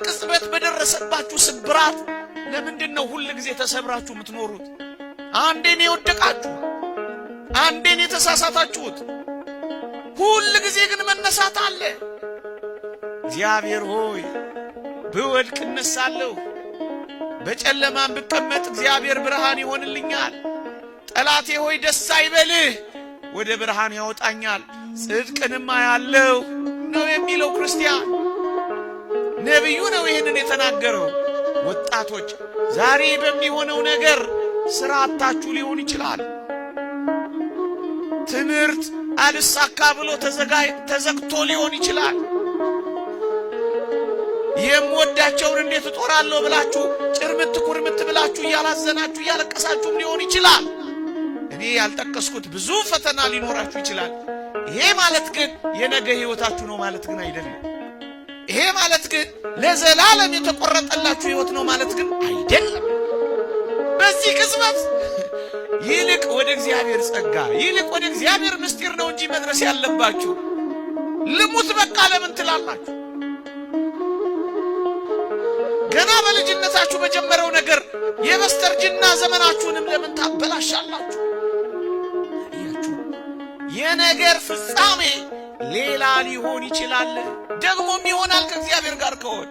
ቅጽበት በደረሰባችሁ ስብራት ለምንድን ነው ሁል ጊዜ ተሰብራችሁ የምትኖሩት? አንዴን የወደቃችሁ፣ አንዴን የተሳሳታችሁት፣ ሁል ጊዜ ግን መነሳት አለ። እግዚአብሔር ሆይ ብወድቅ እነሳለሁ፣ በጨለማም ብቀመጥ እግዚአብሔር ብርሃን ይሆንልኛል። ጠላቴ ሆይ ደስ አይበልህ፣ ወደ ብርሃን ያወጣኛል፣ ጽድቅንም አያለሁ ነው የሚለው ክርስቲያን። ነቢዩ ነው ይህንን የተናገረው። ወጣቶች ዛሬ በሚሆነው ነገር ሥራ አጥታችሁ ሊሆን ይችላል። ትምህርት አልሳካ ብሎ ተዘግቶ ሊሆን ይችላል። የምወዳቸውን እንዴት እጦራለሁ ብላችሁ ጭርምት ኩርምት ብላችሁ እያላዘናችሁ እያለቀሳችሁም ሊሆን ይችላል። እኔ ያልጠቀስኩት ብዙ ፈተና ሊኖራችሁ ይችላል። ይሄ ማለት ግን የነገ ሕይወታችሁ ነው ማለት ግን አይደለም። ይሄ ማለት ግን ለዘላለም የተቆረጠላችሁ ሕይወት ነው ማለት ግን አይደለም። በዚህ ቅጽበት ይልቅ ወደ እግዚአብሔር ጸጋ፣ ይልቅ ወደ እግዚአብሔር ምስጢር ነው እንጂ መድረስ ያለባችሁ። ልሙት በቃ ለምን ትላላችሁ? ገና በልጅነታችሁ በጀመረው ነገር የበስተርጅና ዘመናችሁንም ለምን ታበላሻላችሁ? አያችሁ፣ የነገር ፍጻሜ ሌላ ሊሆን ይችላል። ደግሞም ይሆናል ከእግዚአብሔር ጋር ከሆን